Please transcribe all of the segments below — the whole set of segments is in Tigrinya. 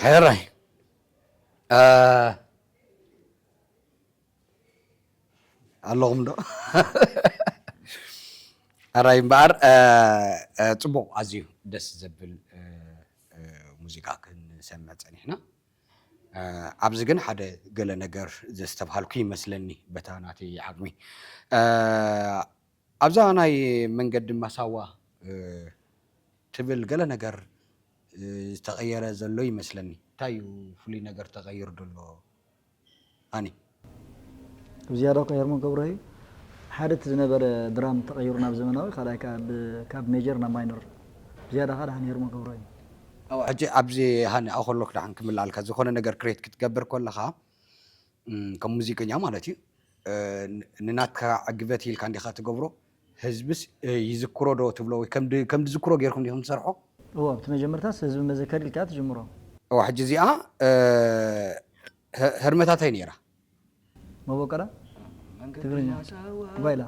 ሕራይ ኣለኹም ዶ? ሕራይ እምበኣር ጽቡቕ፣ ኣዝዩ ደስ ዘብል ሙዚቃ ክንሰምዕ ጸኒሕና። ኣብዚ ግን ሓደ ገለ ነገር ዘስተብሃልኩ ይመስለኒ፣ በታ ናተይ ዓቕሚ። ኣብዛ ናይ መንገዲ ማሳዋ ትብል ገለ ነገር ዝተቐየረ ዘሎ ይመስለኒ። እንታይ እዩ ፍሉይ ነገር ተቐይሩ ዘሎ? ኣኒ ብዝያዳ እኮ ሄርሞን ገብረይ ሓደ እቲ ዝነበረ ድራም ተቐይሩ ናብ ዘመናዊ፣ ካልኣይ ከዓ ካብ ሜጀር ናብ ማይኖር። ብዝያዳ ከዓ ደሓን ሄርሞን ገብረይ። ሕጂ ኣብዚ ሃኒ ኣኸሎክ ደሓን ክምልኣልካ፣ ዝኾነ ነገር ክሬት ክትገብር ከለኻ ከም ሙዚቀኛ ማለት እዩ፣ ንናትካ ዕግበት ኢልካ እንዲኻ ትገብሮ፣ ህዝብስ ይዝክሮ ዶ ትብሎ ወይ ከም ዝዝክሮ ጌርኩም ዲኹም ትሰርሖ? እዎ፣ ኣብቲ መጀመርታስ ህዝቢ መዘከር ኢልካ ትጅምሮ። እዋ ሕጂ እዚኣ ህርመታታይ ነይራ። መቦቀላ ትግርኛ ጓይላ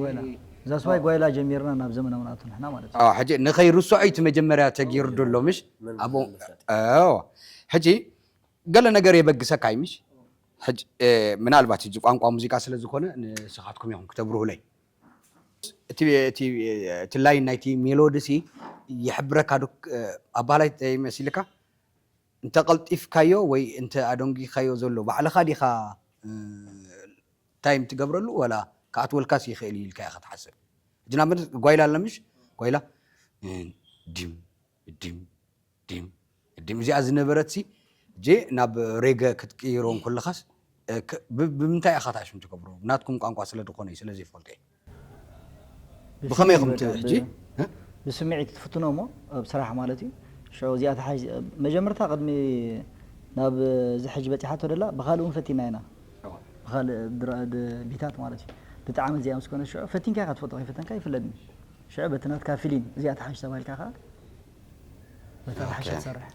ጓይላ እዛ ስዋይ ጓይላ ጀሚርና ናብ ዘመናዊ ናቱ ንሕና ማለት እዩ። ሕጂ ንኸይርስዖ እቲ መጀመርያ ተጊሩ ደሎ ምሽ ኣብኡ ሕጂ ገለ ነገር የበግሰካ እዩ ምሽ? ሕጂ ምናልባት ሕጂ ቋንቋ ሙዚቃ ስለ ዝኾነ ንስኻትኩም ኢኹም ክተብርሁለይ። እቲ እቲ እቲ ላይን ናይቲ ሜሎዲ ሲ ይሕብረካ ዶ? ኣባህላይ መሲልካ እንተ ቀልጢፍካዮ ወይ እንተ ኣደንጊኻዮ ዘሎ ባዕልኻ ዲኻ ታይም ትገብረሉ ወላ ክኣትወልካስ ይኽእል እዩ ኢልካ ኢኻ ትሓስብ? ሕጂ ንኣብነት ጓይላ ኣላ ምሽ? ጓይላ ድም ድም ድም እዚኣ ዝነበረት ሲ ጄ ናብ ሬገ ክትቅይሮ እንኮለኻስ ብምንታይ ኢኻ ታሽም ትገብሮ? ናትኩም ቋንቋ ስለ ዝኾነ ስለ ዘይፈልጦ ብኸመይ ኢኹም ሕጂ ብስምዒት ትፍትኖ እሞ ኣብ ስራሕ ማለት እዩ። ሽዑ እዚኣ ተሓሽ መጀመርታ ቅድሚ ናብ እዚ ሕጂ በፂሓቶ ደላ ብካልእ እውን ፈቲና ኢና። ብካልእ ቢታት ማለት እዩ። ብጣዕሚ እዚኣ ምስ ኮነ ሽዑ ፈቲንካ ኢኻ ትፈልጦ ከይፈተንካ ይፍለጥኒ። ሽዑ በቲ ናትካ ፊሊም እዚኣ ተሓሽ ተባሂልካ ከዓ በታ ተሓሽ ትሰርሕ።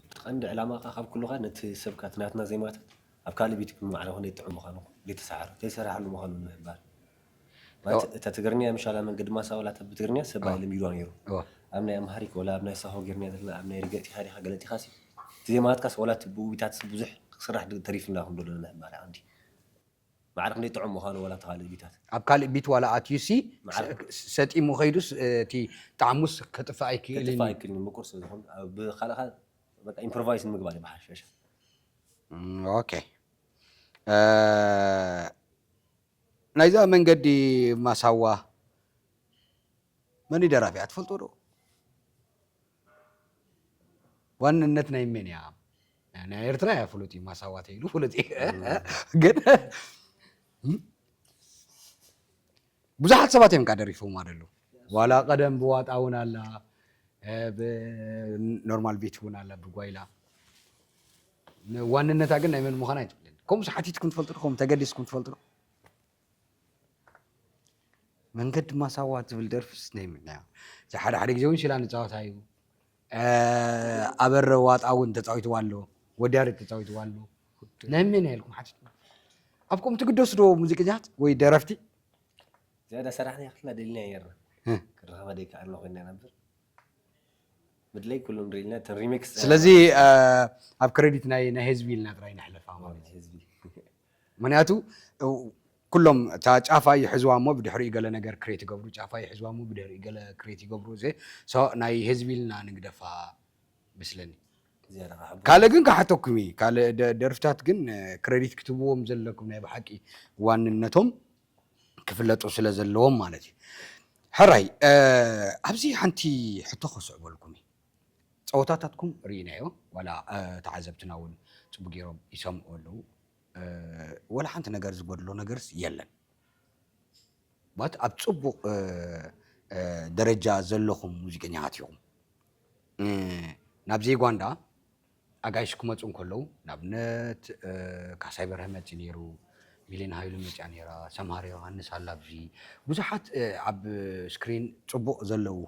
እቲ ቀንዲ ዕላማ ከዓ ካብ ኩሉ ከዓ ነቲ ሰብካ እቲ ናትና ዜማታት ኣብ ካልእ ቤት ማዕረ ኮነ ይጥዑም ምዃኑ ዘይተሰሓረ ዘይሰራሕሉ ምዃኑ ንምሕባር ማለት እታ ትግርኛ ምሻላ መንገዲ ማሳ ዋላ እታ ብትግርኛ ሰብ ኣይለሚዱዋ ነይሩ። ኣብ ናይ ኣምሃሪክ ወላ ኣብ ናይ ሳሆ ጌርና ዘለና ኣብ ናይ ርገጢኻ ዲኻ ገለጢኻሲ እቲ ዜማታትካስ ዋላ እቲ ብኡ ቢታትስ ብዙሕ ክስራሕ ተሪፍና ከም ዘሎ ንምሕባር ዓንዲ ማዕረ ክንደይ ጥዑም ምዃኑ ዋላ ተኻልእ ቢታት ኣብ ካልእ ቢት ዋላ ኣትዩ ሲ ሰጢሙ ኸይዱስ እቲ ጣዕሙስ ከጥፍእ ኣይክእልን ከጥፍእ ኣይክእልን ምቁር ስለ ዝኾን ብኻልእኻ በቃ ኢምፕሮቫይዝ ንምግባር እዩ ብሓሸሻ ኦኬ ናይዛ መንገዲ ማሳዋ መን ደራፊ ኣትፈልጦ ዶ ዋንነት ናይ መን እያ ናይ ኤርትራ እያ ፍሉጥ እዩ ማሳዋ ተይሉ ፍሉጥ እዩ ግን ብዙሓት ሰባት እዮም ካ ደሪፎም ኣለዉ ዋላ ቀደም ብዋጣ እውን ኣላ ብኖርማል ቤት እውን ኣላ ብጓይላ ዋንነታ ግን ናይ መን ምዃን ኣይትብልን ከምኡስ ሓቲትኩም ትፈልጡ ዶ ከምኡ ተገዲስኩም ትፈልጡ ዶ መንገዲ ማሳዋ ትብል ደርፍስ ናይ ምንያ እዚ ሓደ ሓደ ግዜ እውን ሽላ ንፃወታ እዩ ኣበረ ዋጣ እውን ተፃዊትዋ ኣሎ ወዲ ያሬድ ተፃዊትዋ ኣሎ ናይ መን ኢልኩም ሓቲትኩም ኣብ ከምኡ ትግደሱ ዶ ሙዚቀኛት ወይ ደረፍቲ ዝያዳ ሰራሕና ክልና ደሊና ነርና ክረኸባ ደይከኣልና ኮይና ነበር ምድለይ ኩሉ ንሪኢልና እተን ሪሚክስ ስለዚ ኣብ ክሬዲት ናይ ናይ ህዝቢ ኢልና ጥራይ ንሕለፋ ማለት ህዝቢ ምክንያቱ ኩሎም እታ ጫፋ ይሕዝዋ እሞ ብድሕሪኡ ገለ ነገር ክሬት ይገብሩ ጫፋ ይሕዝዋ እሞ ብድሕሪኡ ገለ ክሬት ይገብሩ እዚ ናይ ህዝቢ ኢልና ንግደፋ መስለኒ ካልእ ግን ክሓተኩም እዩ ካልእ ደርፍታት ግን ክሬዲት ክትብዎም ዘለኩም ናይ ብሓቂ ዋንነቶም ክፍለጡ ስለ ዘለዎም ማለት እዩ ሕራይ ኣብዚ ሓንቲ ሕቶ ከስዕበልኩም እዩ ፀወታታትኩም ርኢናዮ ዋላ ተዓዘብትና እውን ፅቡቅ ገይሮም ይሰምዑ ኣለዉ ወላ ሓንቲ ነገር ዝጎድሎ ነገርስ የለን ባት ኣብ ፅቡቅ ደረጃ ዘለኹም ሙዚቀኛታት ኢኹም ናብ ዘይጓንዳ ኣጋይሽ ክመፁ እንከለዉ ንኣብነት ካሳይ በርሀ መፂ ነይሩ ሚሊን ሃይሉ መፅያ ነይራ ሰምሃር ዮሃንስ ኣላ ኣብዚ ብዙሓት ኣብ ስክሪን ፅቡቅ ዘለዉ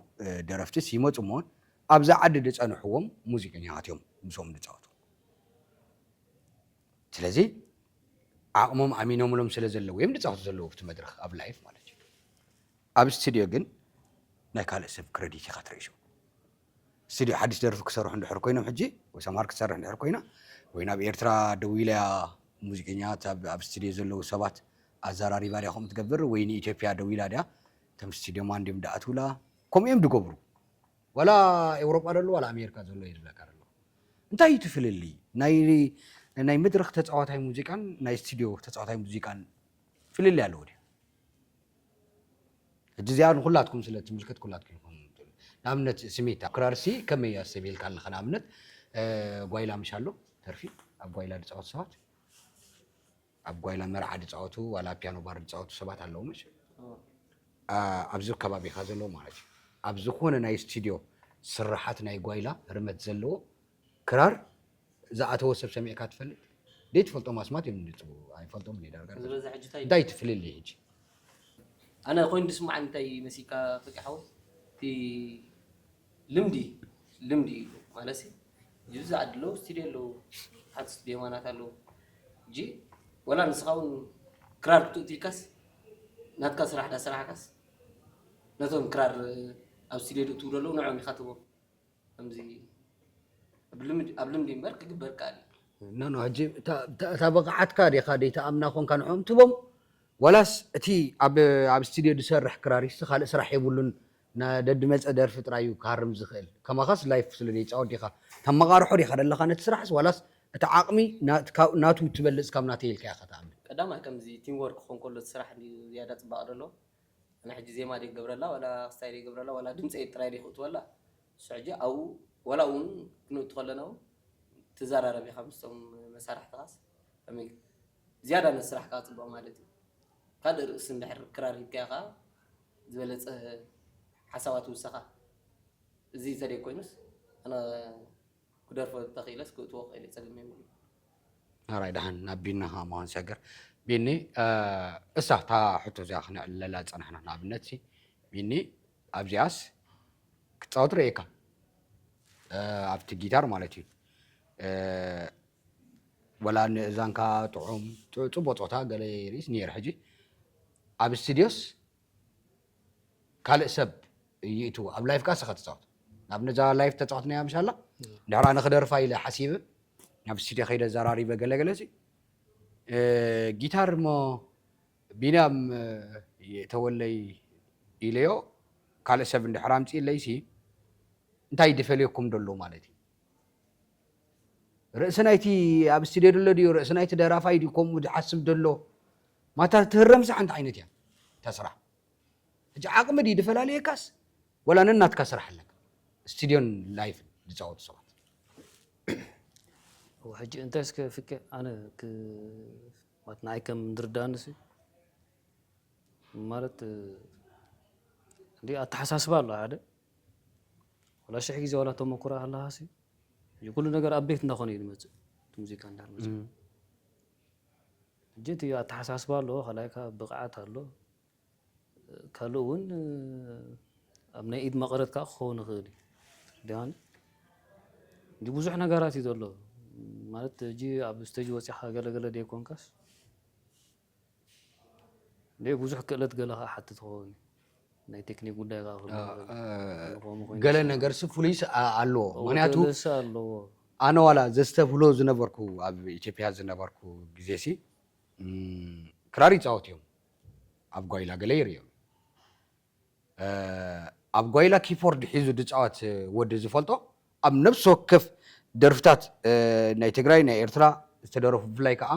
ደረፍትስ ይመፁ እሞ ኣብዛ ዓዲ ዝፀንሕዎም ሙዚቀኛታት እዮም ምስኦም ዝፃወቱ ስለዚ ዓቕሞም ኣሚኖምሎም ስለ ዘለዉ እዮም ዝፃወቱ ዘለዉ ኣብቲ መድረክ ኣብ ላይፍ ማለት እዩ ኣብ ስቱድዮ ግን ናይ ካልእ ሰብ ክረዲት ኢኻ ትርእሾ ስቱድዮ ሓድሽ ደርፊ ክሰርሑ እንድሕር ኮይኖም ሕጂ ወይ ሰምሃር ክትሰርሕ እንድሕር ኮይና ወይ ናብ ኤርትራ ደዊላ ሙዚቀኛታት ኣብ ኣብ ስቱድዮ ዘለዉ ሰባት ኣዘራሪባ ድያ ከምኡ ትገብር ወይ ንኢትዮጵያ ደዊላ ድያ እቶም ስቱድዮ ማን ድዮም ድኣትውላ ከምኡ እዮም ድገብሩ ዋላ ኤውሮጳ ደሎ ዋላ ኣሜሪካ ዘሎ እዩ ዝብለካ ደሎ እንታይ እዩ ትፍልልይ ናይ ናይ መድረኽ ተፃዋታይ ሙዚቃን ናይ ስቱድዮ ተፃዋታይ ሙዚቃን ፍልልይ ኣለዎ ድዩ ሕጂ እዚኣ ንኩላትኩም ስለ ትምልከት ኩላትኩም ኢኹም ንኣብነት ስሜታ ክራርሲ ከመይ እያ ሰብ ኢልካ ኣለኻ ንኣብነት ጓይላ ምሽ ኣሎ ተርፊ ኣብ ጓይላ ዝፃወቱ ሰባት ኣብ ጓይላ መርዓ ዝፃወቱ ዋላ ፒያኖ ባር ዝፃወቱ ሰባት ኣለዉ ምሽ ኣብዚ ከባቢኻ ዘለዉ ማለት እዩ ኣብ ዝኾነ ናይ ስቱድዮ ስራሓት ናይ ጓይላ ርመት ዘለዎ ክራር ዝኣተወ ሰብ ሰሚዕካ ትፈልጥ ደይ ትፈልጦም ኣስማት እዮም ዝፅቡ ኣይፈልጦም እየ ዳርጋ ዝበዝሕ ሕጂ እንታይ እንታይ ትፍልልይ ሕጂ ኣነ ኮይኑ ዝስማዓኒ እንታይ መሲካ ፍቂ ሓወይ እቲ ልምዲ ልምዲ እዩ ማለት እዚ ዓዲ ኣለዉ ስቱድዮ ኣለዉ ሓት ስቱድዮ ማናት ኣለዉ እጂ ወላ ንስኻ እውን ክራር ክትእቱ ኢልካስ ናትካ ስራሕ ዳሰራሕካስ ነቶም ክራር ኣብ ስቱድዮ ድእትዉ ዘለዉ ንዕኦም ኢኻ ትቦም ከምዚ ኣብ ልምዲ እምበር ክግበር ከኣል እዩ። ኖ ኖ ሕጂ እታ ብቕዓትካ ዲኻ ደይትኣምና ኮንካ ንዕኦም ትቦም ዋላስ እቲ ኣብ ኣብ ስቱድዮ ዝሰርሕ ክራሪስቲ ካልእ ስራሕ የብሉን ደድመፀ ደርፊ ጥራይ እዩ ክሃርም ዝኽእል ከማኻስ ላይፍ ስለ ዘይፃወት ዲኻ ተመቓርሖ ዲኻ ደለኻ ነቲ ስራሕስ ዋላስ እቲ ዓቕሚ ናቱ ትበልፅ ካብ ናተይ ኢልካ ኢኻ ትኣምን ቀዳማይ ከምዚ ቲም ወርክ ክኾን ከሎ እቲ ስራሕ ዝያዳ ፅባቕ ደሎ ኣነ ሕጂ ዜማ ድየ ክገብረላ ዋላ ክስታይ ድየ ክገብረላ ዋላ ድምፀይ ጥራይ ድየ ክእትወላ ንሱ ሕጂ ኣብኡ ዋላ እውን ክንእቱ ከለና እውን ትዘራረብ ኢኻ ምስቶም መሳርሕትኻስ ከመይ ዝያዳ ነቲ ስራሕ ከዓ ፅቡቕ ማለት እዩ ካልእ ርእሲ እንድሕር ክራር ሂብካዮ ከዓ ዝበለፀ ሓሳባት ውሰኻ እዚ ተደይ ኮይኑስ ኣነ ክደርፎ ተኽኢለስ ክእትዎ ክእል እየ ጸገም የብሉን። ኣራይ ደሓን ናብ ቢኒ ኸዓ ምዃን ዝሰግር። ቢኒ እሳ እታ ሕቶ እዚኣ ክነዕልለላ ዝጸናሕና ንኣብነት ሲ ቢኒ ኣብዚኣስ ክትጻወት ርእየካ ኣብቲ ጊታር ማለት እዩ ወላ ንእዛንካ ጥዑም ጽቡቕ ጾታ ገለ ርእስ ነይሩ ሕጂ ኣብ ስቱድዮስ ካልእ ሰብ ይእትዎ ኣብ ላይፍ ካ ስኻ ትፃወት ናብ ነዛ ላይፍ ተፃወትናያ ምሻላ ድሕር ኣነ ክደርፋ ኢለ ሓሲበ ናብ ስቱድዮ ከይደ ዘራሪበ ገለገለ ሲ ጊታር እሞ ቢንያም ተወለይ ኢለዮ ካልእ ሰብ እንድሕር ኣምፅእለይ ሲ እንታይ ድፈልየኩም ደሎ ማለት እዩ ርእሲ ናይቲ ኣብ ስቱድዮ ደሎ ድዩ ርእሲ ናይቲ ደራፋይ ድዩ ከምኡ ዝሓስብ ደሎ ማታ ትህረምሲ ሓንቲ ዓይነት እያ እታ ስራሕ ሕጂ ዓቕሚ ድዩ ድፈላልየካስ ወላ ነናትካ ስራሕ ኣለካ ስቱድዮን ላይፍን ዝፃወቱ ሰባት ሕጂ እንታይ እስከ ፍቀ ኣነ ማለት ንዓይ ከም ዝርዳእንሲ ማለት እንዲ ኣተሓሳስባ ኣሎ ሓደ ወላ ሽሕ ግዜ ወላ ተመኩሮ ኣለሃሲ ኩሉ ነገር ኣብ ቤት እንዳኾነ እዩ ዝመፅእ ሙዚቃ እንዳር መፅእ ሕጂ እቲ ኣተሓሳስባ ኣለዎ ካልኣይ ከዓ ብቕዓት ኣሎ ካልእ እውን ኣብ ናይ ኢድ መቐረት ከዓ ክኸውን ይኽእል እዩ ዲን እንዲ ብዙሕ ነገራት እዩ ዘሎ ማለት ሕጂ ኣብ ስቴጅ ወፂኻ ገለገለ ደይኮንካስ እንደ ብዙሕ ክእለት ገለ ከዓ ሓትት ክኸውን ናይ ቴክኒክ ጉዳይ ከዓ ገለ ነገርሲ ፍሉይስ ኣለዎ ምክንያቱ ኣለዎ ኣነ ዋላ ዘስተብህሎ ዝነበርኩ ኣብ ኢትዮጵያ ዝነበርኩ ግዜሲ ክራር ይፃወት እዮም ኣብ ጓይላ ገለ ይርእዮም ኣብ ጓይላ ኪፖርድ ሒዙ ዝፃወት ወዲ ዝፈልጦ ኣብ ነብሲ ወከፍ ደርፍታት ናይ ትግራይ ናይ ኤርትራ ዝተደረፉ ብፍላይ ከዓ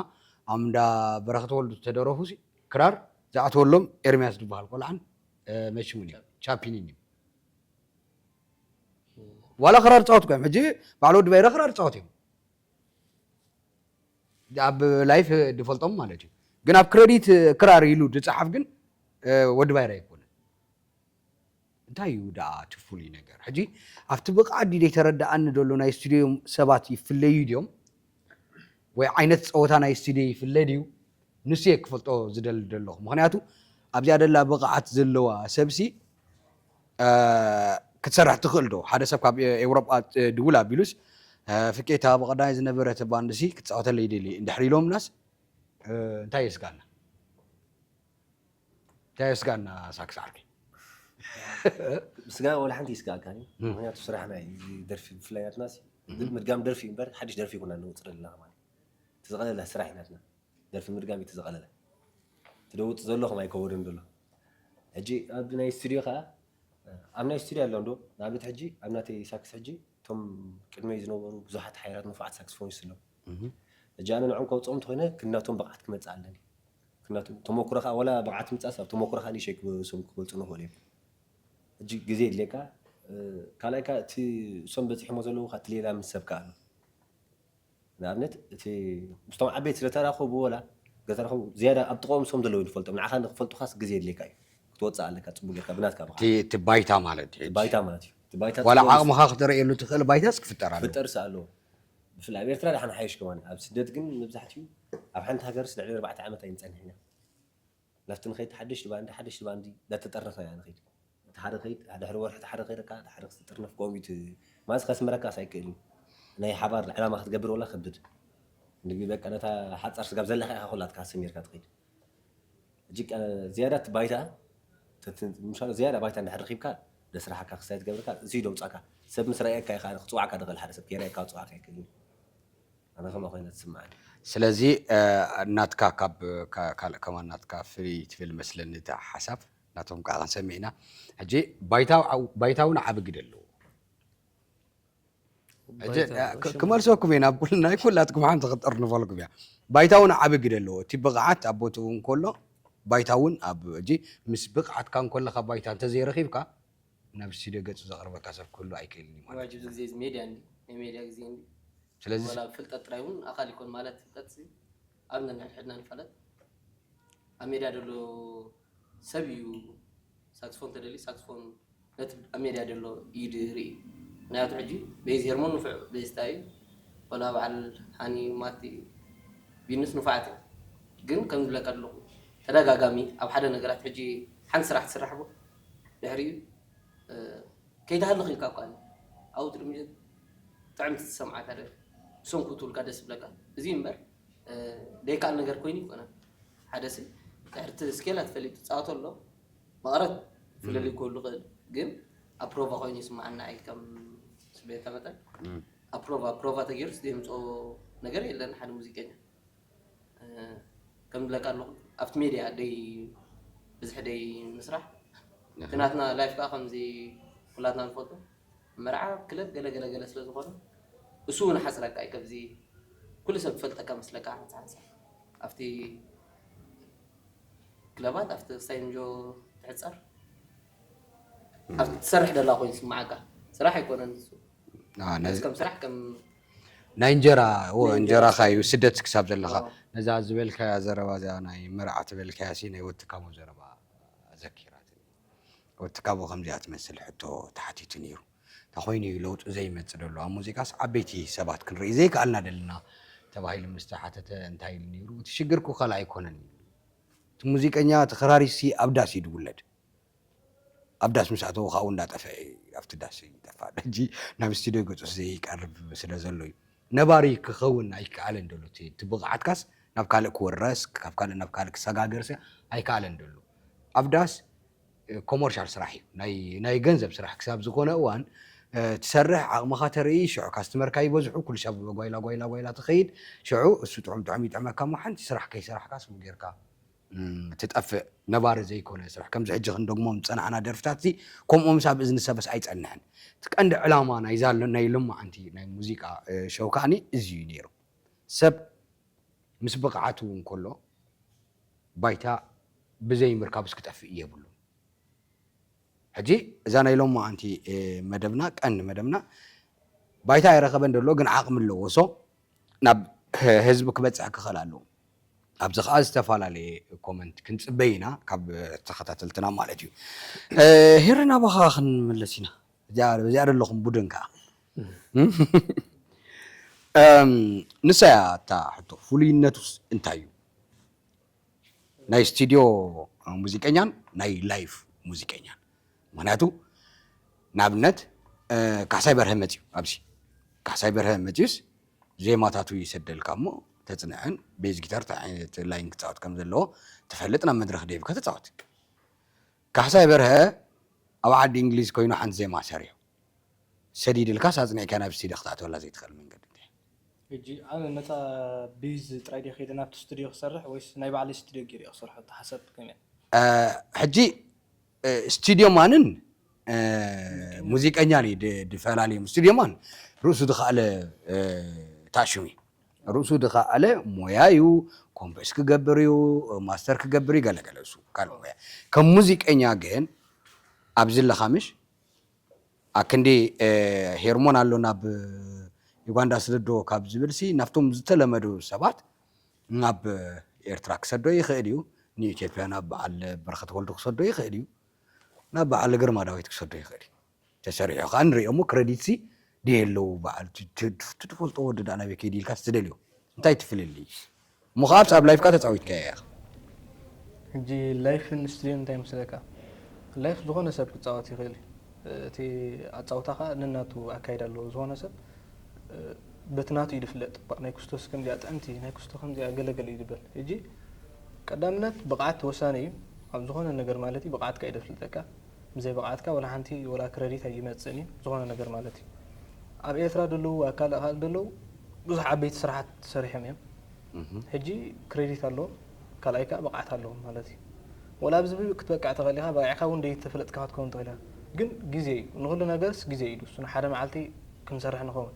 ኣብ እንዳ በረኸት ወልዱ ዝተደረፉ ክራር ዝኣተወሎም ኤርሚያስ ዝበሃል ቆልዓን መሽሙን እዩ ቻፒኒን እዩ ዋላ ክራር ፃወት እዮም ሕጂ ባዕሉ ወዲ ባይረ ክራር ፃወት እዮም ኣብ ላይፍ ድፈልጦም ማለት እዩ ግን ኣብ ክረዲት ክራር ኢሉ ድፀሓፍ ግን ወዲ ባይረ ኣይኮነ እንታይ እዩ ደኣ እቲ ፍሉይ ነገር ሕጂ ኣብቲ ብቕዓት ድዩ ዘይተረድኣኒ ዘሎ ናይ ስቱድዮ ሰባት ይፍለዩ ድዮም ወይ ዓይነት ፀወታ ናይ ስቱድዮ ይፍለ ድዩ ንሱ እየ ክፈልጦ ዝደሊ ዘለኹ ምክንያቱ ኣብዚኣ ደላ ብቕዓት ዘለዋ ሰብሲ ክትሰርሕ ትኽእል ዶ ሓደ ሰብ ካብ ኤውሮጳ ድውል ኣቢሉስ ፍቄታ ብቐዳይ ዝነበረት ባንድሲ ክትፃወተለይ ይደሊ እንድሕር ኢሎምናስ እንታይ የስጋና እንታይ የስጋና ሳክስ ዓርከይ ምስጋና ወላ ሓንቲ ይስጋኣካ እዩ። ምክንያቱ ስራሕና እዩ እዚ ደርፊ፣ ብፍላይ ናትና ሲ፣ ምድጋም ደርፊ እዩ እምበር ሓድሽ ደርፊ ይኮና ነውፅር ኣለና ማለት እዩ። እቲ ዝቐለለ ስራሕ እዩ ናትና። ደርፊ ምድጋም እዩ እቲ ዝቐለለ። እቲ ደውፅ ዘሎ ከም ኣይከወደን ዘሎ። ሕጂ ኣብ ናይ ስቱዲዮ ከዓ፣ ኣብ ናይ ስቱዲዮ ኣሎ እንዶ፣ ንኣብነት ሕጂ ኣብ ናተይ ሳክስ ሕጂ እቶም ቅድመይ ዝነበሩ ብዙሓት ሓይራት ንፉዓት ሳክስፎኒስት ኣለዉ። ሕጂ ኣነ ንዕኦም ከውፅኦም እንተኾይነ ክናቶም ብቕዓት ክመፅእ ኣለኒ። ክናቶም ተመኩሮ ከዓ፣ ወላ ብቕዓት ምፃስ ኣብ ተመኩሮ ከዓ ንእሽተይ ክበ-፣ ክበልፁ ንኽእሉ እዮም። ሕጂ ግዜ የድልየካ። እ፣ ካልኣይ ከዓ እቲ እሶም በፂሖሞ ዘለዉ ከዓ እቲ ሌላ ምስ ሰብ ከዓ ኣሎ። ንኣብነት እቲ ምስቶም ዓበይቲ ስለተራኸቡ ወላ ገተረኸቡ ዝያዳ ኣብ ጥቕኦም እሶም ዘለዉ ንፈልጦም። ንዓኻ ንክፈልጡኻስ ግዜ የድልየካ እዩ። ክትወፅእ ኣለካ ፅቡቅ ጌርካ ብናትካ ብኻ። እቲ እቲ ባይታ ማለት እዩ። እቲ ባይታ ማለት እዩ። እቲ ባይታ ዋላ ፅቡቅ ዓቕምኻ ክተርእየሉ ትኽእል ባይታስ ክፍጠር ኣለዎ። ክፍጠርስ ኣለዎ። ብፍላይ ኣብ ኤርትራ ደሓን ሓይሽ ከማን። ኣብ ስደት ግን መብዛሕትኡ ኣብ ሓንቲ ሃገርስ ልዕሊ ኣርባዕተ ዓመት ኣይንጸንሕ ኢና። ናብቲ ንኸይድ ሓደሽቲ ባንዲ፣ ሓደሽቲ ባንዲ እንዳተጠርነፍና ኢና ንኸይድ። እቲ ሓደ ከይድ፣ ድሕሪ ወርሒ እቲ ሓደ ከይደካ፣ እቲ ሓደ ክትጥርነፍ ከምኡ እዩ። እቲ ማስ ከስምረካስ ኣይክእልን። ናይ ሓባር ዕላማ ክትገብር ወላ ከብድ። ንግ-፣ በቃ ነታ ሓጻር ስጋብ ዘለካ ኢኻ ኩላትካ ሰሚርካ ትኸይድ። ሕጂ ቀ-፣ ዝያዳ እቲ ባይታ፣ ተት-፣ ምሻሎ ዝያዳ ባይታ እንድሕር ረኺብካ፣ ደስራሓካ ክሳይ ትገብርካ፣ እዚ ደውጻካ። ሰብ ምስ ረኣየካ ኢኻ ክጽዋዕካ ድኽእል ሓደ ሰብ፣ ከይረኣየካ ክጽዋዕካ ኣይክእልን። ኣነ ከምኣ ኮይነ ትስምዓኒ። ስለዚ፣ እ፣ ናትካ ካብ፣ ካ-፣ ካልእ ከማን ናትካ ፍልይ ትብል መስለኒ እታ ሓሳብ፣ ናቶም ከዓ ክንሰምዕ ኢና። ሕጂ ባይታ፣ ባይታ እውን ዓቢ ግደ ኣለዎ። ሕጂ፣ ባይታ እ፣ ክ-፣ ሽም ክመልሰኩም እየ፣ ናብ ኩል-፣ ናይ ኩላትኩም ሓንቲ ክጠርንፈልኩም እያ። ባይታ እውን ዓቢ ግደ ኣለዎ። እቲ ብቕዓት ኣብ ቦትኡ እንከሎ፣ ባይታ እውን ኣብ፣ ሕጂ ምስ ብቕዓትካ እንከለኻ ባይታ እንተዘይረኺብካ፣ ናብ ስቱዲዮ ገጹ ዘቕርበካ ሰብ ክህሉ ኣይክእልን እዩ ማለት እዩ። ዋጅብ ግዜ እዚ ሜድያ እንዲ፣ ናይ ሜድያ ግዜ እንዲ። ስለዚ ወላ ፍልጠት ጥራይ እውን ኣኻል ይኮን ማለት ፍልጠት ሲ፣ ኣብ ነንሕድሕድና ንፋለጥ። ኣብ ሜድያ ዘሎ ሰብ እዩ ሳክስፎን ተደልዩ፣ ሳክስፎን ነቲ ኣብ ሜድያ ዘሎ ኢድ ርኢ። ምክንያቱ ሕጂ ቤዝ ሄርሞን ንፉዕ ቤዝታ እዩ። ወላ በዓል ሃኒ ማቲ ቢንስ ንፉዓት እዮም። ግን ከም ዝብለካ ዘለኹ ተደጋጋሚ ኣብ ሓደ ነገራት ሕጂ ሓንቲ ስራሕ ትስራሕ ቦ ድሕሪኡ፣ እ፣ ከይትሃልኽ ኢልካ እኳ ኣብኡ ትልምጀት ጥዕምቲ ትሰምዓካ ደ እሶም ክትብልካ ደስ ይብለካ። እዚ እምበር፣ እ፣ ደይከኣል ነገር ኮይኑ ይኮነን። ሓደ ሲ ድሕርቲ ስኬላ ትፈሊጥ ትፃወቶ ኣሎ መቐረት ፍለሊ ክህሉ ይኽእል፣ ግን ኣብ ፕሮቫ ኮይኑ ይስምዓና ኣይ ከም ስቤታ መጠን እም። ኣብ ፕሮቫ፣ ፕሮቫ ተገይሩስ ዘምፅኦ ነገር የለን ሓደ ሙዚቀኛ። እ፣ ከም ዝብለካ ኣለኹ ኣብቲ ሜድያ ደይ ብዝሒ ደይ ምስራሕ እቲ ናትና ላይፍ ከዓ ከምዚ ኩላትና ንፈልጦ መርዓ ክለብ ገለ ገለ ገለ ስለ ዝኾነ እሱ እውን ሓፅረካ እዩ። ከብዚ ኩሉ ሰብ ዝፈልጠካ መስለካ ሓንሳ ሓንሳ ኣብቲ ክለባት ኣብቲ ስታይንጆ ትሕፀር ኣብቲ ትሰርሕ ደላ ኮይኑ ይስምዓካ። ስራሕ ኣይኮነን እሱ። አ፣ ነዚ ከም ስራሕ ከም ናይ እንጀራ፣ ዎ፣ ናይ እንጀራ እንጀራኻ እዩ ስደት ክሳብ ዘለኻ። ዎ። ነዛ ዝበልካያ ዘረባ እዚኣ ናይ መርዓ ትበልካያ ሲ ናይ ወትካሞ ዘረባ ዘኪራትኒ። ወትካሞ ከምዚኣ ትመስል ሕቶ ተሓቲቱ ነይሩ። እንታይ ኮይኑ እዩ ለውጢ ዘይመጽእ ዘሎ? ኣብ ሙዚቃስ ዓበይቲ ሰባት ክንርኢ ዘይከኣልና ደለና? ተባሂሉ ምስ ተሓተተ እንታይ ኢሉ ነይሩ? እቲ ሽግር እኮ ካልእ ኣይኮነን ኢሉ። እቲ ሙዚቀኛ፣ እቲ ክራሪስሲ ኣብ ዳስ እዩ ዝውለድ። ኣብ ዳስ ምስ ኣተዉ ካብኡ እንዳጠፍአ እዩ፣ ኣብቲ ዳስ ይጠፍእ። ሕጂ ናብ ስቱድዮ ገጹ ዘይቀርብ ስለ ዘሎ እዩ። ነባሪ ክኸውን ኣይከኣለን ደሎ። እቲ፣ እቲ ብቕዓትካስ ናብ ካልእ ክውረስ፣ ካብ ካልእ ናብ ካልእ ክሰጋገርሲ ኣይከኣለን ደሎ። ኣብ ዳስ፣ እ፣ ኮመርሻል ስራሕ እዩ። ናይ፣ ናይ ገንዘብ ስራሕ ክሳብ ዝኾነ እዋን፣ እ፣ ትሰርሕ፣ ዓቕምኻ ተርኢ፣ ሽዑ ካስተመርካ ይበዝሑ፣ ኩሉ ሻብ ጓይላ፣ ጓይላ፣ ጓይላ ትኸይድ። ሽዑ እሱ ጥዑም፣ ጥዑም ይጥዕመካ እሞ ሓንቲ ስራሕ ከይሰራሕካ ስሙ ጌርካ እም፣ ትጠፍእ ነባሪ ዘይኮነ ስራሕ። ከምዚ ሕጂ ክንደግሞም ዝጸናዕና ደርፍታት እዚ፣ ከምኦም ሳብ እዝኒ ሰበስ ኣይጸንሕን። እቲ ቀንዲ ዕላማ ናይዛ ሎ-፣ ናይ ሎማዓንቲ ናይ ሙዚቃ፣ እ፣ ሾው ከኣኒ እዚ እዩ ነይሩ። ሰብ ምስ ብቕዓቱ እውን ከሎ፣ ባይታ ብዘይ ምርካብስ ክጠፍእ የብሉን። ሕጂ እዛ ናይ ሎማዓንቲ፣ እ፣ መደብና፣ ቀንዲ መደብና፣ ባይታ ኣይረኸበን ደሎ፣ ግን ዓቕሚ ኣለዎ። ሶ፣ ናብ ህ-፣ ህዝቢ ክበጽሕ ክኽእል ኣለዎ። ኣብዚ ኸኣ ዝተፈላለየ ኮመንት ክንጽበይ ኢና፣ ካብ ተኸታተልትና ማለት እዩ። እ፣ ሄሪ፣ ናባኻ ክንምለስ ኢና። እዚኣ፣ እዚኣ ደለኹም ቡድን ከኣ። እም፣ ንሳ እያ እታ ሕቶ፣ ፍሉይነቱስ እንታይ እዩ? ናይ ስቱድዮ ሙዚቀኛን ናይ ላይቭ ሙዚቀኛን። ምኽንያቱ፣ ንኣብነት፣ እ፣ ካሕሳይ በርሀ መጽዩ ኣብዚ። ካሕሳይ በርሀ መጽዩስ፣ ዜማታቱ ይሰደልካ እሞ፣ ተጽንዕን ቤዝ ጊታር እንታይ ዓይነት ላይን ክጻወት ከም ዘለዎ ትፈልጥ፣ ናብ መድረኽ ደይብካ ተጻወት። ካሕሳይ በርሀ ኣብ ዓዲ እንግሊዝ ኮይኑ ሓንቲ ዜማ ሰሪሑ ሰዲድልካስ ኣጽኒዕካ ናብ ስቱድዮ ክትኣትወላ ዘይትኽእል መንገዲ እንታይ? ሕጂ ኣነ ነፃ ቤዝ ጥራይ ድየ ከይደ ናብቲ ስቱድዮ ክሰርሕ ወይስ ናይ ባዕለይ ስቱድዮ ገይረ እየ ክሰርሖ? እቲ ሓሳብ ከመይ? ሕጂ ስቱድዮ ማንን ሙዚቀኛን እዩ ድ- ድፈላለዮም። ስቱድዮ ማን ርእሱ ድኸኣለ ታሽሙ እዩ። ርእሱ ድኸኣለ ሞያ እዩ። ኮምፖስ ክገብር እዩ፣ ማስተር ክገብር እዩ፣ ገለገለ እሱ ካልእ ሞያ። ከም ሙዚቀኛ ግን ኣብዚ ኣለኻ ምሽ ኣክንዲ ሄርሞን ኣሎ ናብ ዩጋንዳ ስደዶ ካብ ዝብል ሲ ናብቶም ዝተለመዱ ሰባት ናብ ኤርትራ ክሰዶ ይኽእል እዩ። ንኢትዮጵያ ናብ በዓል በረኸት ወልዱ ክሰዶ ይኽእል እዩ። ናብ በዓል ግርማ ዳዊት ክሰዶ ይኽእል እዩ። ተሰሪሑ ከዓ ንሪኦ እሞ ክረዲት ሲ ድየለዉ በዓል ትፈልጦ ወዲ ዳ ናበይ ከይዲ ኢልካ ትደልዮ እንታይ ትፍልልይ? እሞ ከዓ ኣብቲ ኣብ ላይፍካ ተፃዊትካዮ ኢኻ። ሕጂ ላይፍን ስቱድዮን እንታይ ይመስለካ? ላይፍ ዝኾነ ሰብ ክፃወት ይኽእል እዩ። እቲ ኣፃውታ ከዓ ነናቱ ኣካይዳ ኣለዎ። ዝኾነ ሰብ በቲ ናቱ እዩ ዝፍለጥ። ናይ ክስቶስ ከምዚኣ ጥዕምቲ፣ ናይ ክስቶ ከምዚኣ ገለገለ እዩ ዝበል። ሕጂ ቀዳምነት ብቕዓት ወሳኒ እዩ ኣብ ዝኾነ ነገር ማለት እዩ። ብቕዓትካ እዩ ዘፍልጠካ። ብዘይ ብቕዓትካ ወላ ሓንቲ ወላ ክረዲት ኣይመፅእን እዩ ዝኾነ ነገር ማለት እዩ። ኣብ ኤርትራ ዘለዉ ኣብ ካልእ ካልእ ዘለዉ ብዙሕ ዓበይቲ ስራሓት ሰሪሖም እዮም። ሕጂ ክሬዲት ኣለዎም ካልኣይ ከዓ ብቕዓት ኣለዎም ማለት እዩ። ወላ ኣብዚ ክትበቅዕ ትኽእል ኢኻ፣ በቂዕካ እውን ዘይተፈለጥካ ክትከውን ትኽእል ኢኻ። ግን ግዜ እዩ ንኹሉ ነገርስ ግዜ እዩ ድውስኖ። ሓደ መዓልቲ ክንሰርሕ ንኸውን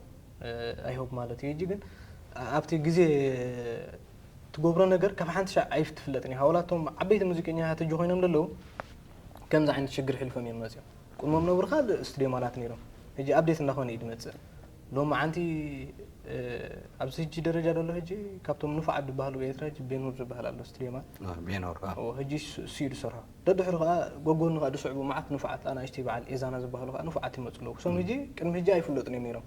ኣይሆብ ማለት እዩ። ሕጂ ግን ኣብቲ ግዜ ትገብሮ ነገር ካብ ሓንቲ ሻዕ ኣይትፍለጥን ኢኻ። ወላ እቶም ዓበይቲ ሙዚቀኛታት ሕጂ ኮይኖም ዘለዉ ከምዚ ዓይነት ሽግር ሕልፎም እዮም መፅኦም። ቅድሞም ነብሩ ካልእ ስቱድዮ ማላት ነይሮም። ሕጂ ኣፕዴት እንዳኾነ እዩ ዝመፅእ። ሎም መዓንቲ ኣብዚ ሕጂ ደረጃ ዘሎ ሕጂ ካብቶም ንፉዓት ዝበሃሉ ኤርትራ ሕጂ ቤንሁር ዝበሃል ኣሎ ስቱድዮ ማል ቤኖር ሕጂ እሱ እዩ ዝሰርሖ። ደድሕሩ ከዓ ጎጎኑ ከዓ ዝስዕቡ መዓት ንፉዓት ኣናእሽተይ በዓል ኤዛና ዝበሃሉ ከዓ ንፉዓት ይመፁ ኣለዉ። እሶም ሕጂ ቅድሚ ሕጂ ኣይፍለጡን እዮም ነይሮም።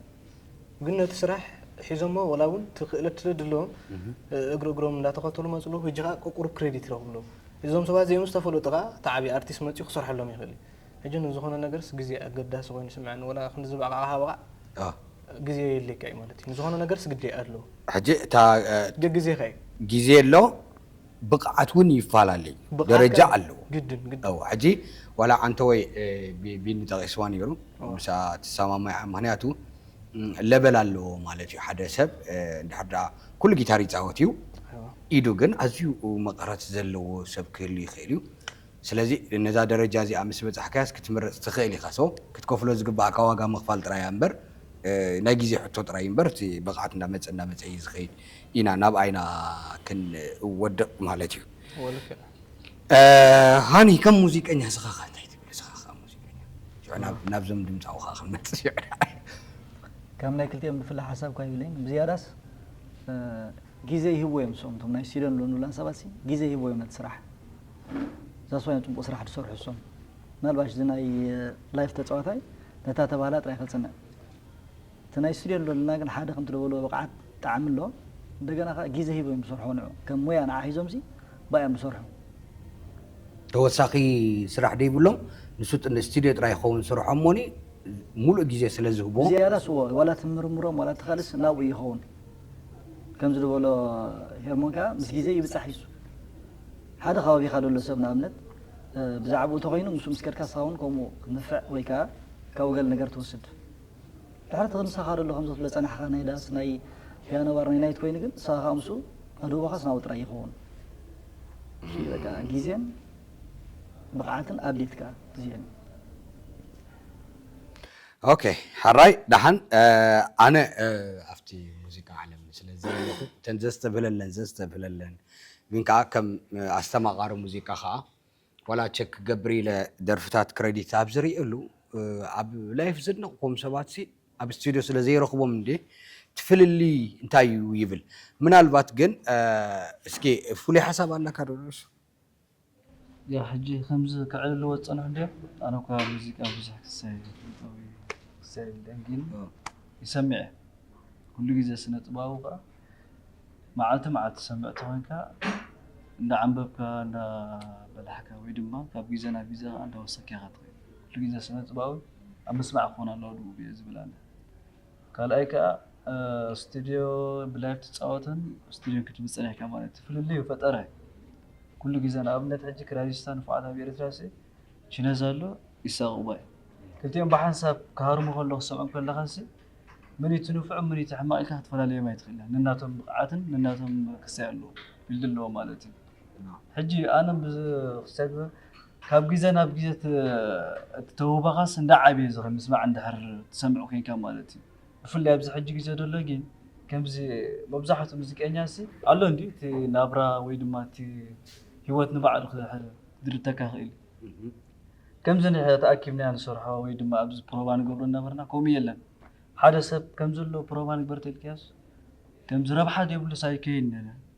ግን ነቲ ስራሕ ሒዞሞ ወላ እውን እቲ ክእለት ስለ ድለዎም እግሪ እግሮም እንዳተኸተሉ መፅሉ። ሕጂ ከዓ ቁሩብ ክሬዲት ይረኽቡ ኣለዉ። እዞም ሰባት እዚኦም ዝተፈለጡ ከዓ እቲ ዓብዪ ኣርቲስት መፅኡ ክሰርሐሎም ይኽእል እዩ። ሕጂ ንዝኾነ ነገርስ ግዜ ኣገዳሲ ኮይኑ ይስምዐኒ። ወላ ክንዲ ዝበቃቕካ በቃ ግዜ የድልየካ እዩ ማለት እዩ። ንዝኾነ ነገርስ ግዜ ኣለዎ። ሕጂ እታ ገግዜኻ እዩ። ግዜ ኣሎ፣ ብቕዓት እውን ይፈላለ እዩ። ብቕዓት ደረጃ ከ- ኣለዎ። ግድን ግድን ኣው ሕጂ ዋላ ዓንተወይ ቢ- ቢኒ ጠቒስዋ ነይሩ። ምስኣ ትሰማማዕ። ምክንያቱ ለበል ኣለዎ ማለት እዩ። ሓደ ሰብ እንድሕር ደኣ ኩሉ ጊታር ይፃወት እዩ፣ ኣይዋ። ኢዱ ግን ኣዝዩ መቐረት ዘለዎ ሰብ ክህሉ ይኽእል እዩ። ስለዚ ነዛ ደረጃ እዚኣ ምስ በፃሕካያስ ክትምረፅ ትኽእል ኢኻ። ሶ ክትከፍሎ ዝግባእካ ዋጋ ምኽፋል ጥራይ እያ እምበር ናይ ግዜ ሕቶ ጥራይ እምበር እቲ ብቕዓት እንዳመፀ እንዳመፀ እዩ ዝኸይድ። ኢና ናብ ኣይና ክንወድቕ ማለት እዩ። ወልክ ሃኒ ከም ሙዚቀኛ ስኻ እንታይ ትብል? ስኻ ከዓ ሙዚቀኛ ሽዑ ናብ- ናብዞም ድምፃዊ ከዓ ክንመፅእ ሽዑ ካብ ናይ ክልቲኦም ብፍላይ ሓሳብ ኳ ይብለኝ ብዝያዳስ ግዜ ይህብዎ እዮም። እሶም እቶም ናይ ስቱድዮን ሎንዱላን ሰባት ሲ ግዜ ይህብዎ እዮም ነቲ ስራሕ። ዛስዋ እዮም ፅቡቅ ስራሕ ዝሰርሑ እሶም። ምናልባሽ እዚ ናይ ላይፍ ተፃዋታይ ነታ ተባህላ ጥራይ ከፅንዕ። እቲ ናይ ስቱድዮን ሎንዱላ ግን ሓደ ከምቲ ዝበልዎ ብቕዓት ጣዕሚ ኣሎ። እንደገና ከዓ ግዜ ሂቦ እዮም ዝሰርሑ ንዑ ከም ሙያ ንዓ ሒዞም ሲ ብኣ እዮም ዝሰርሑ። ተወሳኺ ስራሕ ደይብሎም ንሱ ጥን ስቱድዮ ጥራይ ይኸውን ስርሖም ሞኒ ሙሉእ ግዜ ስለ ዝህቦ ብዝያዳ ስዎ ዋላ ትምርምሮም ዋላ ትኻልስ ናብኡ ይኸውን። ከምዚ ዝበሎ ሄርሞን ከዓ ምስ ግዜ ይብፃሕ ይሱ ሓደ ከባቢኻ ዘሎ ሰብ ንኣብነት ብዛዕባኡ ተኮይኑ ምስ ምስ ከድካ ስኻ እውን ከምኡ ንፍዕ ወይ ከዓ ካብኡ ገለ ነገር ትወስድ። ድሕሪ እቲ ምሳኻ ዘሎ ከም ዝኽፍለ ጸናሕኻ ናይ ዳስ ናይ ፒያኖ ባር ናይ ናይት ኮይኑ ግን ንስኻ ከዓ ምስኡ ኣድህቦኻስ ናብኡ ጥራይ ይኸውን። እሺ በቃ ግዜን ብቕዓትን ኣድሊትካ እዚአን ኦኬ ሓራይ ደሓን ኣነ ኣብቲ ሙዚቃ ዓለም ስለ ዘለኹ እተን ዘስተብህለለን ዘስተብህለለን ግን ከዓ ከም ኣስተማቓሪ ሙዚቃ ከዓ ዋላ ቸክ ክገብር ኢለ ደርፍታት ክረዲት ኣብ ዝርእየሉ ኣብ ላይፍ ዝድነቕኩም ሰባት ሲ ኣብ ስቱዲዮ ስለ ዘይረኽቦም እንዴ ትፍልሊ እንታይ እዩ ይብል ምናልባት ግን እስኪ ፍሉይ ሓሳብ ኣለካ ዶ ርሱ ያ ሕጂ ከምዚ ክዕልልዎ ዝፀንሑ እንዲዮም ኣነ እኳ ሙዚቃ ብዙሕ ክሳይ ፍልጠዊ ክሳይ ደንጊን ይሰምዕ እየ ኩሉ ግዜ ስነ ጥባዊ ከዓ መዓልቲ መዓልቲ ትሰምዕ ተኾይንካ እንዳ ዓንበብካ እንዳ በላሕካ ወይ ድማ ካብ ግዜ ናብ ግዜ ከዓ እንዳ ወሰካ ኢኻ ትኸይድ ኩሉ ግዜ ስነ ጥባዊ ኣብ ምስማዕ ክኾን ኣለዎ ድኡ ብየ ዝብል ኣነ ካልኣይ ከዓ ስቱድዮ ብላይፍ ትፃወትን ስቱድዮን ክትብል ፀኒሕካ ማለት እዩ ፍልልዩ ፈጠረ ኩሉ ግዜ ንኣብነት ሕጂ ክራሪስታ ንፉዓት ኣብ ኤርትራ ሲ ቺነዝ ኣሎ ይሳቕዋ እዩ። ክልቲኦም ብሓንሳብ ክሃርሙ ከለዉ ክሰምዖም ከለኻሲ፣ መን እዩ እቲ ንፉዕ፣ መን እዩ እቲ ሕማቕ ኢልካ ክትፈላለዮም ኣይትኽእልን። ነናቶም ብቕዓትን ነናቶም ክሳይ ኣለዎም፣ ፊልድ ኣለዎም ማለት እዩ። ሕጂ ኣነ ብዝ-፣ ክሳይ ካብ ግዜ ናብ ግዜ እቲ፣ እቲ ተውህቦኻስ እንዳዓብየ ዝኸ-፣ ምስማዕ እንድሕር ትሰምዕ ኮይንካ ማለት እዩ። ብፍላይ ኣብዚ ሕጂ ግዜ ዘሎ ግን ከምዚ መብዛሕትኡ ሙዚቀኛሲ ኣሎ እንድዩ፣ እቲ ናብራ ወይ ድማ እቲ ህይወት ንባዕሉ ክድርተካ ይኽእል እዩ። ከምዚ ንሕና ተኣኪብና ንሰርሖ ወይ ድማ ኣብዚ ፕሮባ ንገብሮ እናበርና ከምኡ የለን። ሓደ ሰብ ከም ዘሎ ፕሮባ ንግበር ተልክያስ ከምዚ ረብሓ ዘይብሉስ ኣይከይን።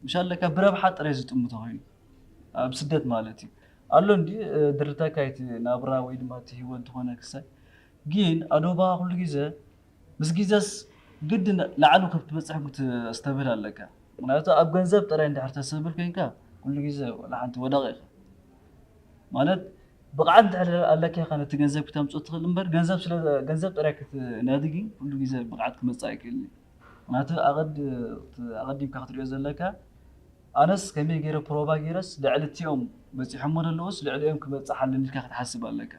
ምሽ ኣለካ ብረብሓ ጥራይ ዝጥምቶ ኮይኑ ኣብ ስደት ማለት እዩ። ኣሎ እንዲ ድርተካ እቲ ናብራ ወይ ድማ እቲ ህይወት ዝኾነ ክሳይ ግን ኣዶባ ኩሉ ግዜ ምስ ግዜስ ግድን ላዕሉ ክትበጽሕ ክትስተብህል ኣለካ። ምክንያቱ ኣብ ገንዘብ ጥራይ እንድሕር ተሰብል ኮይንካ ኩሉ ግዜ ወላ ሓንቲ ወዳቂ ኢኻ። ማለት ብቕዓት እንድሕር ኣለካ ኢኻ ነቲ ገንዘብ ክተምጽኦ ትኽእል እምበር ገንዘብ ስለ ገንዘብ ጥራይ ክትነዲ ግን ኩሉ ግዜ ብቕዓት ክመጽእ ኣይክእልን እዩ። ምክንያቱ ኣቐድ-፣ ኣቐዲምካ ክትሪኦ ዘለካ ኣነስ ከመይ ገይረ ፕሮባ ገይረስ ልዕሊ እቲኦም በጺሖሞ ዘለዉስ ልዕሊኦም ክበጽሕ ኣለኒ ኢልካ ክትሓስብ ኣለካ።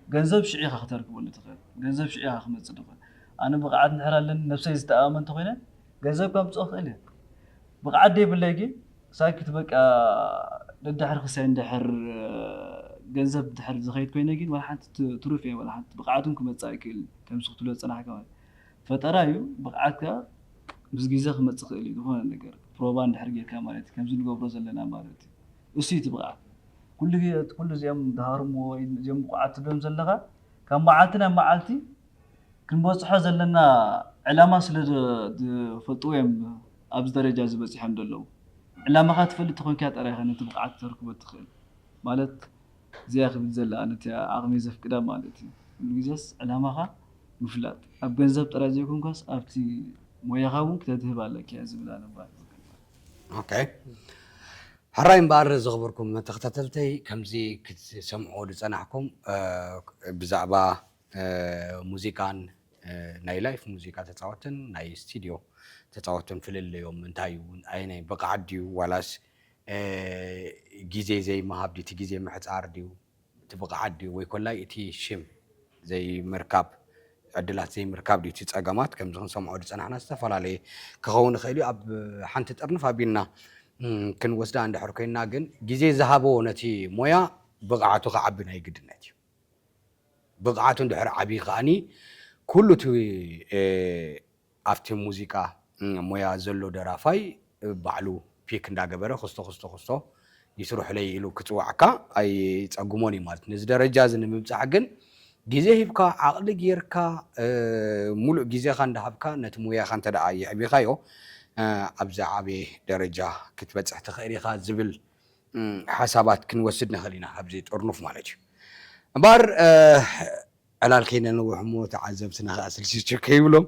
ገንዘብ ሽዑ ኢኻ ክተርክበሉ ትኽእል። ገንዘብ ሽዑ ኢኻ ክመጽእ ትኽእል። ኣነ ብቕዓት እንድሕር ኣለኒ ነብሰይ ዝተኣማመን እንተኾይነ ገንዘብ ከምጽኦ ክእል እየ። ብቕዓት ደይብለይ ግን ሳኪት በቃ ደድሕሪ ክሳይ እንድሕር ገንዘብ እንድሕር ዝኸይድ ኮይነ ግን ዋላ ሓንቲ ት-፣ ትሩፍ እየ። ዋላ ሓንቲ ብቕዓት እውን ክመጽእ ኣይክእል ከምዚ ክትብሎ ዝጸናሕካ ማለት ፈጠራ እዩ። ብቕዓት ከኣ ምስ ግዜ ክመጽእ ክእል እዩ። ዝኾነ ነገር ፕሮባ እንድሕር ጌርካ ማለት እዩ። ከምዚ ንገብሮ ዘለና ማለት እዩ። እሱ እዩ እቲ ብቕዓት። ኩሉ ግዜ፣ ኩሉ እዚኦም ዝሃርምዎ ወይ እዚኦም ብቑዓት ትብሎም ዘለኻ ካብ መዓልቲ ናብ መዓልቲ ክንበጽሖ ዘለና ዕላማ ስለ ዝ-፣ ዝፈልጥዎ እዮም ኣብዚ ደረጃ እዚ በጺሖም ዘለዉ። ዕላማኻ ትፈልጥ ተኾንካ ጥራይ ኢኻ ነቲ ብቕዓት ክተርክቦ ትኽእል። ማለት እዚኣ ክብል ዘላ ነቲ ዓቕሚ ዘፍቅዳ ማለት እዩ። ኩሉ ግዜስ ዕላማኻ ምፍላጥ። ኣብ ገንዘብ ጥራይ ዘይኮንካስ ኣብቲ ሞያኻ እውን ክተድህብ ኣለካ እያ ዝብል ኣነ ባይ። ኦኬ። ሕራይ እምበኣር ዝኽበርኩም ተኸታተልተይ፣ ከምዚ ክትሰምዕዎ ዝጸናሕኩም፣ እ፣ ብዛዕባ፣ እ፣ ሙዚቃን፣ እ፣ ናይ ላይፍ ሙዚቃ ተጻወትን ናይ ስቱድዮ ተጻወትን ፍልልዮም እንታይ እዩ? ኣየናይ ብቕዓት ድዩ? ዋላስ፣ እ፣ ግዜ ዘይምሃብ ድዩ? እቲ ግዜ ምሕጻር ድዩ? እቲ ብቕዓት ድዩ? ወይ ኮላይ እቲ ሽም ዘይምርካብ፣ ዕድላት ዘይምርካብ ድዩ እቲ ጸገማት? ከምዚ ክንሰምዖ ዝጸናሕና ዝተፈላለየ ክኸውን ይኽእል እዩ። ኣብ ሓንቲ ጥርንፍ ኣቢልና፣ እም፣ ክንወስዳ እንድሕር ኮይንና ግን ግዜ ዝሃቦ ነቲ ሞያ ብቕዓቱ ክዓቢ ናይ ግድነት እዩ። ብቕዓቱ እንድሕር ዓብዩ ከኣኒ ኩሉ እቲ፣ እ፣ ኣብቲ ሙዚቃ፣ እም፣ ሞያ ዘሎ ደራፋይ ባዕሉ ፒክ እንዳገበረ ክስቶ ክስቶ ክስቶ ይስርሑለይ ኢሉ ክጽዋዕካ ኣይጸግሞን እዩ ማለት። ነዚ ደረጃ እዚ ንምብጻሕ ግን ግዜ ሂብካ፣ ዓቕሊ ጌርካ፣ እ፣ ሙሉእ ግዜኻ እንዳሃብካ ነቲ ሞያኻ እንተ ደኣ የዕቢኻዮ፣ እ፣ ኣብ ዝዓበየ ደረጃ ክትበጽሕ ትኽእል ኢኻ ዝብል፣ እም፣ ሓሳባት ክንወስድ ንኽእል ኢና ካብዚ ጥርኑፍ ማለት እዩ። እምበኣር፣ እ፣ ዕላል ከይነንውሕ እሞ ተዓዘብትና ከኣ ስልችችው ከይብሎም፣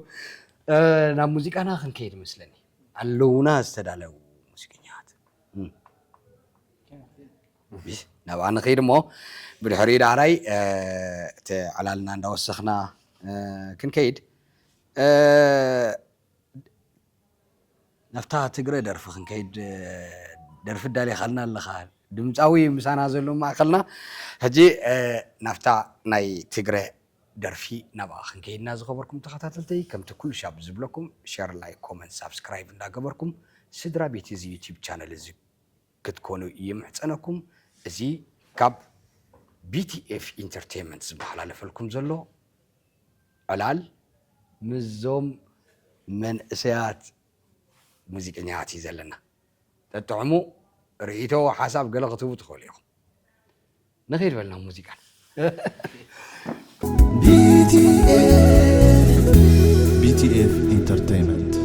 እ፣ ናብ ሙዚቃና ክንከይድ መስለኒ። ኣለዉና ዝተዳለዉ ሙዚቀኛታት። እም። ናብኣ ንኸይድ እሞ ብድሕሪኡ ዳሕራይ፣ እ፣ እቲ ዕላልና እንዳወሰኽና፣ እ፣ ክንከይድ፣ እ፣ ናብታ ትግረ ደርፊ ክንከይድ፣ እ፣ ደርፊ ኣዳሊኻልና ኣለኻ። ድምጻዊ ምሳና ዘሎ ማእከልና። ሕጂ፣ እ፣ ናብታ ናይ ትግረ ደርፊ ናብኣ ክንከይድና ዝኸበርኩም ተኸታተልተይ፣ ከምቲ ኩሉ ሻብ ዝብለኩም ሸር፣ ላይክ፣ ኮመንት፣ ሳብስክራይብ እንዳገበርኩም ስድራ ቤት እዚ ዩቲዩብ ቻነል እዚ ክትኮኑ ይምሕጸነኩም። እዚ ካብ ቢ ቲ ኤፍ ኢንተርቴይንመንት ዝመሓላለፈልኩም ዘሎ ዕላል ምስዞም መንእሰያት ሙዚቀኛታት እዩ ዘለና። ጠጥዕሙ፣ ርእይቶ፣ ሓሳብ ገለ ክትህቡ ትኽእሉ ኢኹም። ንኸይድ በልና ሙዚቃ። ቢ ቲ ኤፍ፣ ቢ ቲ ኤፍ ኢንተርቴይንመንት።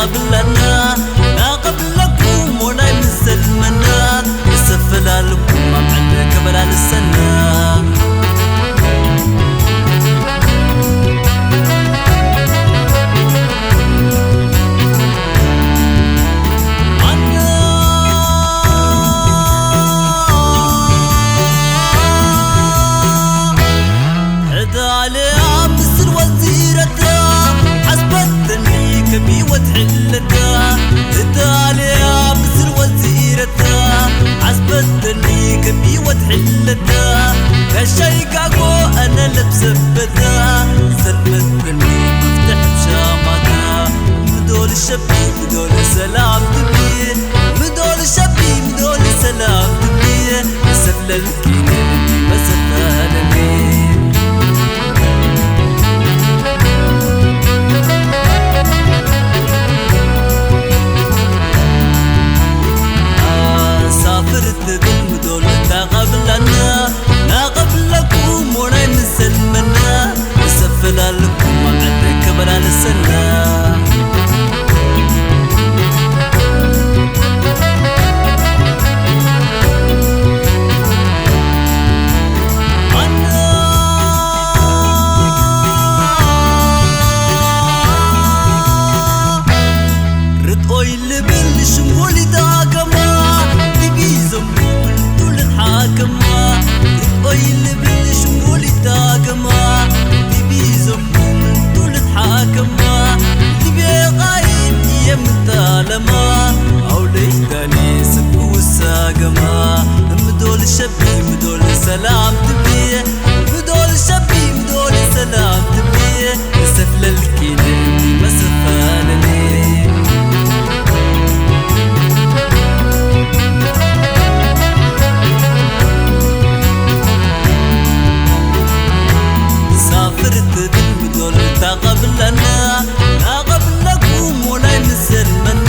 ቀብለና ናቐብለኩም ሞናይ ምሰልመና እሰፈላልኩም ኣብ ዕልሚ ከበላልሰና ኣነ ሕዳልያ ምስል ወዚረታ ዓስበተኒ ከቢወት ሕለታ ሕዳልያ ምስል ወዚረታ ዓስበተኒ ከቢወት ሕለታ ከሻይጋጎ ኣነ ለብሰበታ ሰልመትኒ መፍትሕ ሻማታ ምዶል ሸቢ ምዶል ሰላም ትብሊ ምዶል ሸቢ ምዶል ሰላም ትብሊ ሰፍለልኪ መሰፈለኒ ሳፍርት ትብል ምዶል ታቐብለና ናቐብለኩም ሞናይ ምሰልመና እሰፈላለኩም ኣብ ዕድመ ከበላልሰና ርጦይ ልብል ሽንጎሊታ ከማ ዲቢዞም ዱልን ሓከማ ርጦይ ልብል ሽንጎሊታ ከማ ዲቢዞም ዱልን ሓከማ ልቤ ቃይም እየ ምታለማ ኣውለይታኒ ስብክ ውሳገማ ምዶል ሸቢ ምዶል ሰላም ትብልየ ምዶል ሸቢ ምዶል ሰላም ትብልየ እሰፍለልኪ ንእኒ መሰፋለኒ ሳፍርት ትብል ምዶል ታቐብለና ናቐብለኩም ሞናይ ምሰልመና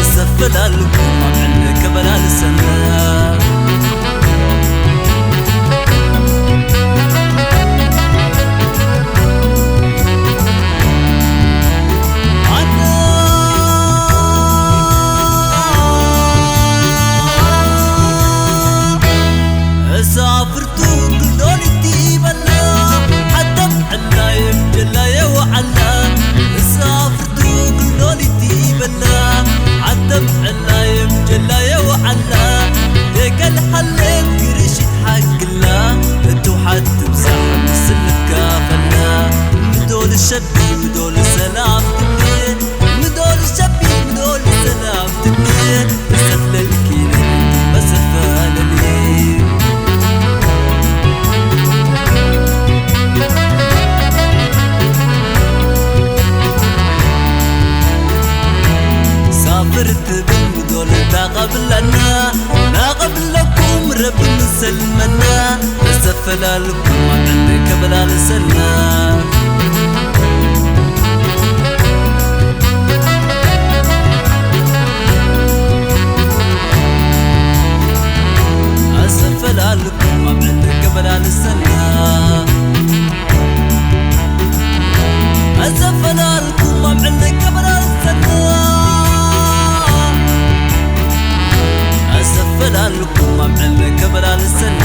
እሰፈላልኩም ኣብ ዕልሚ ከበላልሰና ኣነ እሳፍርቱ ክልዶሊቲ በላ ሓተም ዕላይም ጀላየ ወዓላ እሳፍርቱ ክልዶሊቲ በላ ሓተም ዕላይም ጀላየ ወዓላ ደገል ሃሌት ግርሽት ሓግላ እትውሓት ትብዛሕ ምስልካ ፈላ ምዶል ሸቢ ምዶል ሰላም ትብልየ ምዶል ሸቢ ምዶል ሰላም ትብልየ እሰፍለልኪ ንእንቲ መሰፈለልየ ሳፍር ትብል ምዶል ታቐብለና ናቐብለኩም ረቢ ምሰልመና እሰፈላልኩም ኣብ ዕልሚ ከበላልሰና ኣሰፈላልኩም ኣብ ዕልሚ ከበላልሰና ኣሰፈላልኩም ኣብ ዕልሚ ከበላልሰና ኣሰፈላልኩም ኣብ ዕልሚ ከበላልሰና